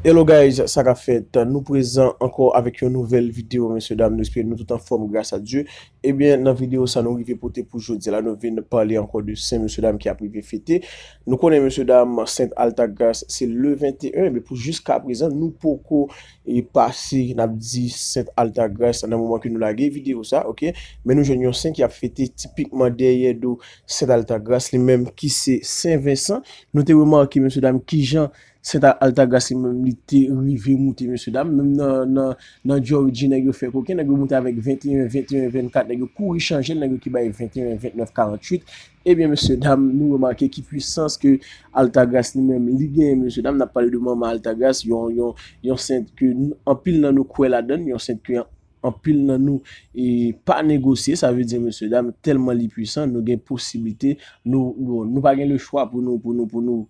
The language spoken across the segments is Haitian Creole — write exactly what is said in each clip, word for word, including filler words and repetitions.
Hello guys, sa k ap fèt? Nou prezan ankò avèk yon nouvèl videyo, mesye dam. Nou espere nou tout anfòm, gras a Dye. Ebyen, nan videyo sa nou rive pote pou jodi a la, nou vin pale ankò de sen, mesye dam, ki ap rive fete. Nou konnen, mesye dam, Sent Altagras se le venteyen, men pou jiska prezan, nou poko e pase, n ap di, Sent Altagras nan moman ke nou lage videyo sa, oke? Men nou jwenn yon sen ki ap fete tipikman dèyè do Sent Altagras, li menm ki se Sen Vensan. Nou te remake, mesye dam, kijan Sent Altagras li menm li te rive moute, mesye dam. Menm nan, nan, nan Georgia, nèg yo fè koken, nèg yo moute avèk venteyen, venteyen, vennkat, nèg yo kouri chanje l, nèg yo ki bay venteyen, ventnèf, karanntuit. Ebyen, mesye dam, nou remake ki pwisans ke Altagras li menm li genyen, mesye dam. N ap pale de manman Altagras, yon, yon, yon sent ke n- anpil nan nou kwè ladan l, yon sent ke anpil nan nou e pa negosye. Sa vle di, mesye dam, tèlman li pwisan, nou gen posiblite, nou, nou, nou pa gen le chwa pou nou, pou nou, pou nou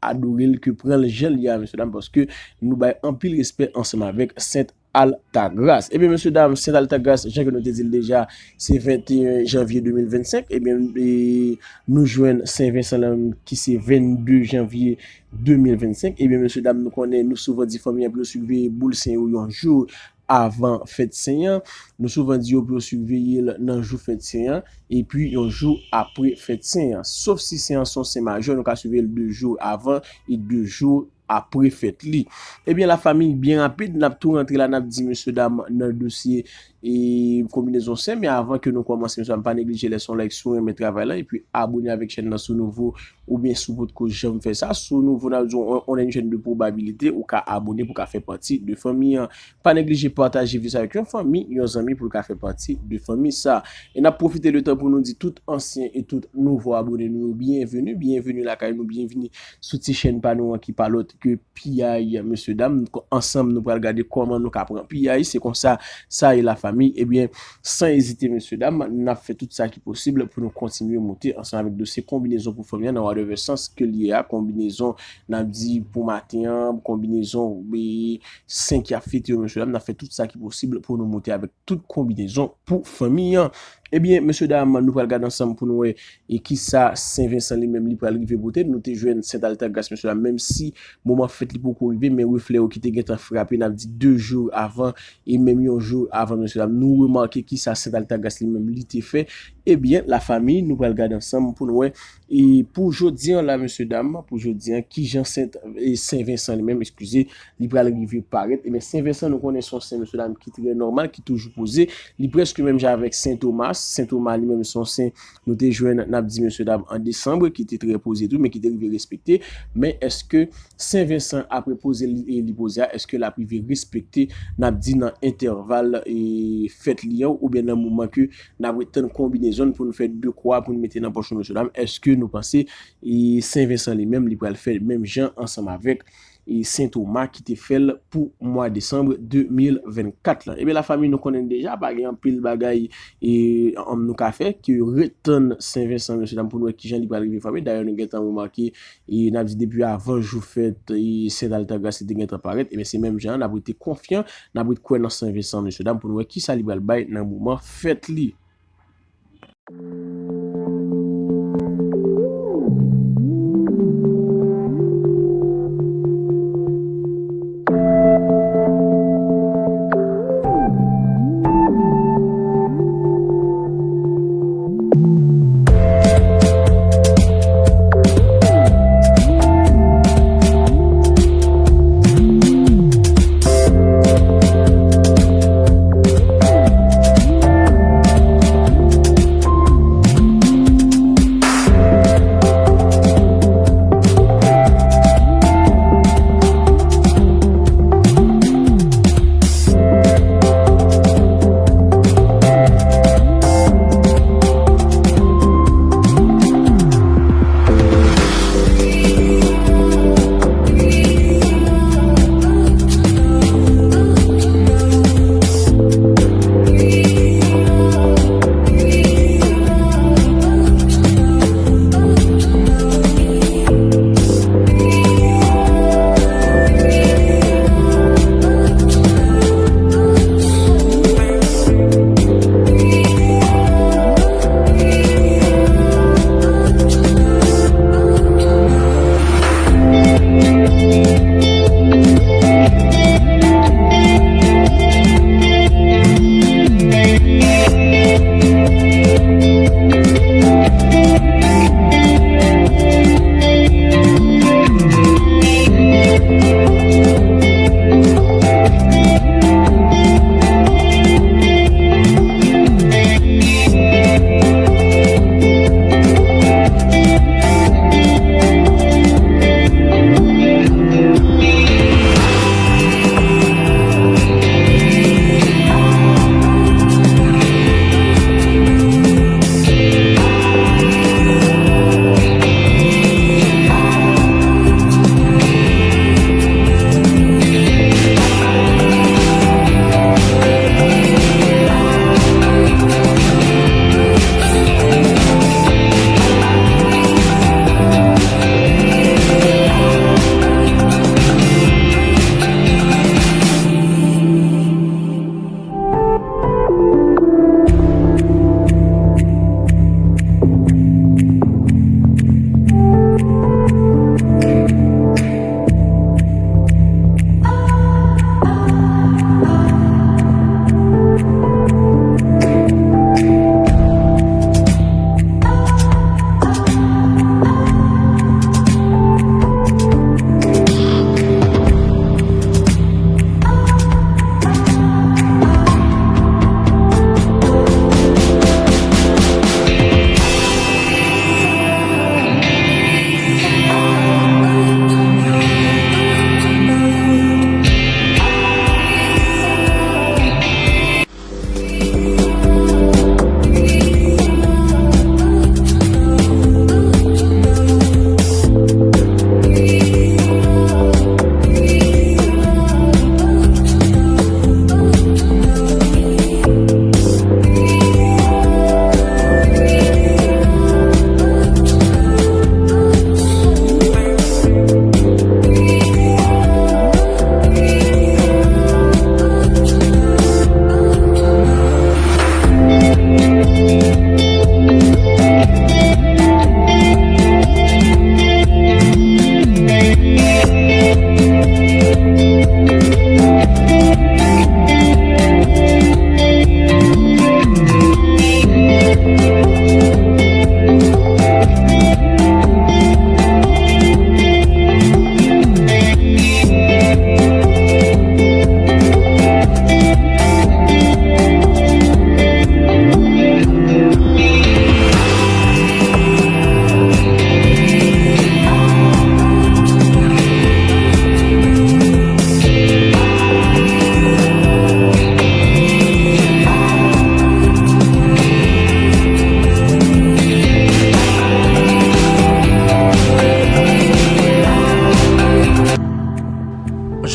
adore l ke pran l jan l ye a, mesye dam, paske nou bay anpil respè ansanm avèk Sent Altagras. Ebyen, mesye dam, Sent Altagras, jan ke nou te di l deja, se venteyen janvye de mil vennsenk. Ebyen, e, nou jwenn Sen Vensan lan ki se vennde janvye de mil vennsenk. Ebyen, mesye dam, nou konnen, nou souvan di fanmi an pou yo siveye boul sen yo yon jou avan fèt sen an. Nou souvan di yo pou yo siveye l nan jou fèt sen an, epi yon jou apre fèt sen an. Sof si sen an se yon sen majè, nou ka siveye l de jou avan e de jou apre fèt li. Ebyen, lafanmi, byen rapid, n ap tou rantre la, n ap di, mesye dam, nan dosye e konbinezon sen, men avan ke nou kòmanse, mesye dam, pa neglije lèse yon like si w renmen travay la, epi abone avèk chèn nan si w nouvo, oubyen si w potko janm fè sa. Si w nouvo, n ap di w, on, on a une chaîne de probabilité, ou ka abone pou w ka fè pati de fanmi an. Pa neglije pataje videyo sa avèk yon fanmi, yon zanmi pou l ka fè pati de fanmi sa. E n ap pwofite de tan pou nou di tout ansyen e tout nouvo abone nou yo byenveni, byenveni lakay nou, byenveni sou ti chèn pa nou an ki pa lòt ke P I, mesye dam. Ansanm, nou pral gade kòman nou ka pran P I. Se konsa sa ye, lafanmi. Ebyen, san ezite, mesye dam, n ap fè tout sa ki posib pou nou kontinye moute ansanm avèk dosye konbinezon pou fanmi an nan whatever sans ke l ye a, konbinezon, n ap di, pou maten an, konbinezon, e, sen ki ap fete yo, mesye dam, n ap fè tout sa ki posib pou nou moute avèk tout konbinezon pou fanmi an. Ebyen, mesye dam, nou pral gade ansanm pou nou wè e kisa Sen Vensan li menm li pral rive pote. Nou te jwenn Sent Altagras, mesye dam, menm si moman fèt li poko rive, men reflè yo ki te gentan frape, n ap di de jou avan, e menm yon jou avan, mesye dam, nou remake kisa Sent Altagras li menm li te fè. Ebyen, lafanmi, nou pral gade ansanm pou nou wè. E pou jodi an la, mesye dam, pou jodi an, kijan Sent, e Sen Vensan li menm, eskize, li pral rive parèt. Ebyen, Sen Vensan, nou konnen se yon sen, mesye dam, ki trè nòmal, ki toujou poze. Li prèske menm jan avèk Sen Toma. Sen Toma li menm se yon sen nou te jwenn, n ap di, mesye dam, an desanm, ki te trè poze tou, men ki te rive respekte. Men èske Sen Vensan, apre poze li, e li poze a, èske l ap rive respekte, n ap di, nan entèval e fèt li an, oubyen nan moman ke n ap ret tann konbinezon pou nou fè de kwa pou nou mete nan pòch nou, mesye dam? Èske nou panse e Sen Vensan li menm, li pral fè menm jan ansanm avèk e Sen Toma ki te fè l pou mwa desanm de mil vennkat lan? Ebyen, lafanmi, nou konnen deja, pa gen anpil bagay e, ann, nou ka fè ke ret tann Sen Vensan, mesye dam, pou nou wè kijan li pral rive frape. Dayè, nou gentan remake, e n ap di depi avan jou fèt, e Sent Altagras li te gentan parèt. Ebyen, se menm jan an, n ap rete konfyan, n ap ret kwè nan Sen Vensan, mesye dam, pou nou wè kisa li pral bay nan moman fèt li.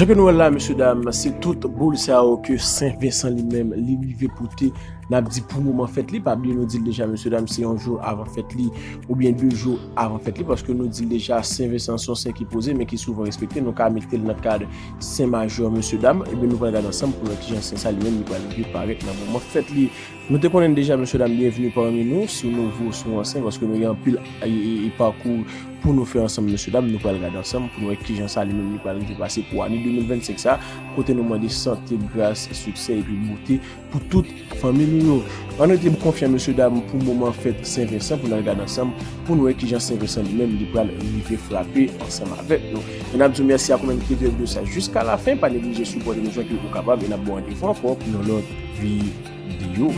Jan ke nou wè l la, mesye dam, se tout boul sa yo ke Sen Vensan li menm, li rive pote. N ap di pou moman fèt li, pa bliye nou di l deja, mesye dam, se yon jou avan fèt li, oubyen de jou avan fèt li, paske nou di l deja, Sen Vensan se yon sen ki poze, men ki souvan respekte. Nou ka mete l nan kad sen majè, mesye dam. Ebyen, nou pral gade ansanm pou nou wè kijan sen sa li menm, li pral rive parèt nan moman fèt li. Nou te konnen deja, mesye dam, byenveni pami nou. Si w nouvo, si w ansyen, paske nou gen anpil e, e, e pakou pou nou fè ansanm, mesye dam. Nou pral gade ansanm pou nou wè kijan sa li menm li pral rive pase pou ane de mil vennsenk sa, kote nou mande sante, gras, siksè epi bote pou tout fanmi nou yo. Ann rete konfyan, mesye dam, pou moman fèt Sen Vensan, pou n al gade ansanm, pou nou wè kijan Sen Vensan li menm li pral rive frape ansanm avèk nou. E n ap di w mèsi a ou menm ki rete de sa jiska lafen. Pa neglije sipòte nou jan ke ou kapab, e n ap ba w randevou ankò pou yon lòt videyo.